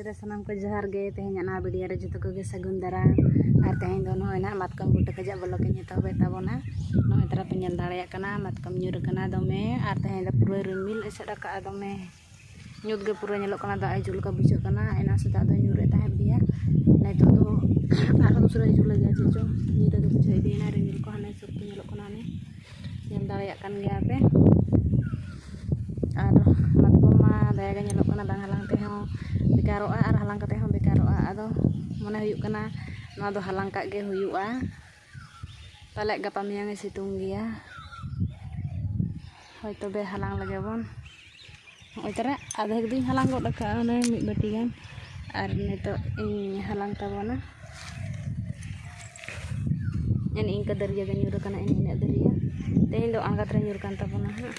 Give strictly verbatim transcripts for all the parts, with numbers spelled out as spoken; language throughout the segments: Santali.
ᱨᱮ ᱥᱟᱱᱟᱢ ᱠᱚ ᱡᱚᱦᱟᱨ ᱜᱮ᱾ ᱛᱮᱦᱮᱧᱟᱜ ᱱᱚᱣᱟ video ᱨᱮ ᱡᱚᱛᱚ ᱠᱚᱜᱮ ᱥᱟᱹᱜᱩᱱ ᱫᱟᱨᱟᱢ᱾ ᱟᱨ ᱛᱮᱦᱮᱧ ᱫᱚ ᱱᱚᱜᱼᱚᱭ ᱱᱟᱦᱟᱜ ᱢᱟᱛᱠᱚᱢ ᱵᱩᱴᱟᱹ ᱠᱷᱚᱱᱟᱜ vlog ᱤᱧ ᱮᱛᱚᱦᱚᱵᱮᱫ ᱛᱟᱵᱚᱱᱟ᱾ ᱱᱚᱜᱼᱚᱭ ᱛᱟᱨᱟ ᱯᱮ ᱧᱮᱞ ᱫᱟᱲᱮᱭᱟᱜ ᱠᱟᱱᱟ, ᱢᱟᱛᱠᱚᱢ ᱧᱩᱨ ᱟᱠᱟᱱᱟ ᱫᱚᱢᱮ᱾ ᱟᱨ ᱛᱮᱦᱮᱧ ᱫᱚ ᱯᱩᱨᱟᱹ ᱨᱤᱢᱤᱞ ᱮᱥᱮᱫ ᱟᱠᱟᱫᱼᱟ ᱫᱚᱢᱮ᱾ ᱧᱩᱛ ᱜᱮ ᱯᱩᱨᱟᱹ ᱧᱮᱞᱚᱜ ᱠᱟᱱᱟ, ᱫᱟᱜ ᱦᱤᱡᱩᱜ ᱞᱮᱠᱟ ᱵᱩᱡᱷᱟᱹᱜ ᱠᱟᱱᱟ᱾ ᱮᱱᱟᱝ ᱥᱮᱛᱟᱜ ᱫᱚ ᱧᱩᱨᱮᱫ ᱛᱟᱦᱮᱸᱫ ᱜᱮᱭᱟ, ᱱᱤᱛᱚᱜ ᱫᱚ ᱟᱨᱦᱚᱸ ᱩᱥᱟᱹᱨᱟ ᱦᱤᱡᱩᱜ ᱞᱟᱹᱜᱤᱫ᱾ ᱪᱮᱫ ᱪᱚᱝ ᱧᱤᱫᱟᱹ ᱜᱮ ᱵᱩᱡᱷᱟᱹᱣ ᱤᱫᱤᱭᱮᱱᱟ, ᱨᱤᱢᱤᱞ ᱠᱚ ᱦᱟᱱᱮ ᱥᱚᱠᱛᱚ ᱧᱮᱞᱚᱜ ᱠᱟᱱᱟ, ᱦᱟᱱᱮ ᱧᱮᱞ ᱫᱟᱲᱮᱭᱟᱜ ᱠᱟᱱ ᱜᱮᱭᱟ ᱯᱮ᱾ ᱟᱨ ᱢᱟᱛᱠᱚᱢ ᱢᱟ ᱫᱟᱭᱟ ᱜᱮ ᱧᱮᱞᱚᱜ ᱠᱟᱱᱟ, ᱵᱟᱝ ᱦᱟᱞᱟᱝ ᱛᱮᱦᱚᱸ ᱵᱮᱠᱟᱨᱚᱜᱼᱟ ᱟᱨ ᱦᱟᱞᱟᱝ ᱠᱟᱛᱮ ᱦᱚᱸ ᱵᱮᱠᱟᱨᱚᱜᱼᱟ᱾ ᱟᱫᱚ ᱢᱚᱱᱮ ᱦᱩᱭᱩᱜ ᱠᱟᱱᱟ ᱱᱚᱣᱟ ᱫᱚ ᱦᱟᱞᱟᱝ ᱠᱟᱜ ᱜᱮ ᱦᱩᱭᱩᱜᱼᱟ, ᱯᱟᱞᱮᱫ ᱜᱟᱯᱟ ᱢᱮᱭᱟᱝ ᱮ ᱥᱤᱛᱩᱝ ᱜᱮᱭᱟ᱾ ᱦᱳᱭ, ᱛᱚᱵᱮ ᱦᱟᱞᱟᱝ ᱞᱮᱜᱮ ᱵᱚᱱ᱾ ᱱᱚᱜᱼᱚᱭ ᱛᱟᱨᱟ ᱟᱫᱷᱮᱠ ᱫᱩᱧ ᱦᱟᱞᱟᱝ ᱜᱚᱫ ᱟᱠᱟᱫᱼᱟ, ᱚᱱᱮ ᱢᱤᱫ ᱵᱟᱹᱴᱤ ᱜᱟᱱ᱾ ᱟᱨ ᱱᱤᱛᱚᱜ ᱤᱧ ᱦᱟᱞᱟᱝ ᱛᱟᱵᱚᱱᱟ᱾ ᱮᱱᱮ ᱤᱱᱠᱟᱹ ᱫᱟᱹᱨᱭᱟᱹ ᱜᱮ ᱧᱩᱨ ᱟᱠᱟᱱᱟ, ᱮᱱᱮ ᱤᱱᱟᱹᱜ ᱫᱟᱹᱨᱭᱟᱹ᱾ ᱛᱮᱦᱮᱧ ᱫᱚ ᱟᱬᱜᱟᱛ ᱨᱮ ᱧᱩᱨ ᱠᱟᱱ ᱛᱟᱵᱚᱱᱟ ᱦᱟᱸᱜ᱾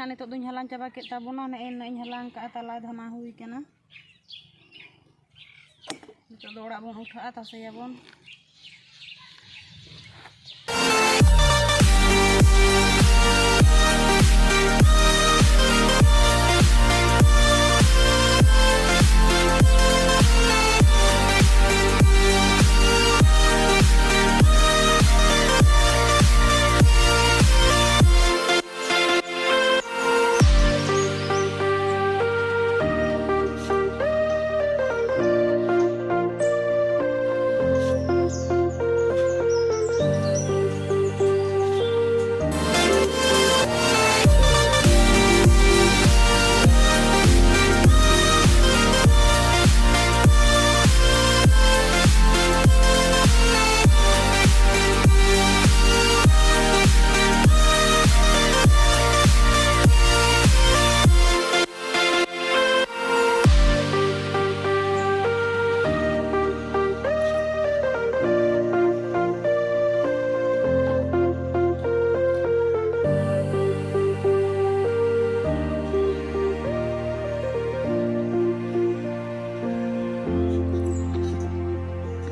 ᱱᱤᱛᱚᱜ ᱫᱚᱧ ᱦᱟᱞᱟᱝ ᱪᱟᱵᱟ ᱠᱮᱫ ᱛᱟᱵᱚᱱᱟ᱾ ᱱᱮᱜᱼᱮ ᱱᱤᱱᱟᱹᱜ ᱤᱧ ᱦᱟᱞᱟᱝ ᱠᱟᱜᱼᱟ, ᱛᱟᱞᱟ ᱫᱷᱟᱢᱟ ᱦᱩᱭ ᱠᱟᱱᱟ᱾ ᱱᱤᱛᱚᱜ ᱫᱚ ᱚᱲᱟᱜ ᱵᱚᱱ ᱩᱴᱷᱟᱹᱜᱼᱟ, ᱛᱟᱥᱮᱭᱟᱵᱚᱱ᱾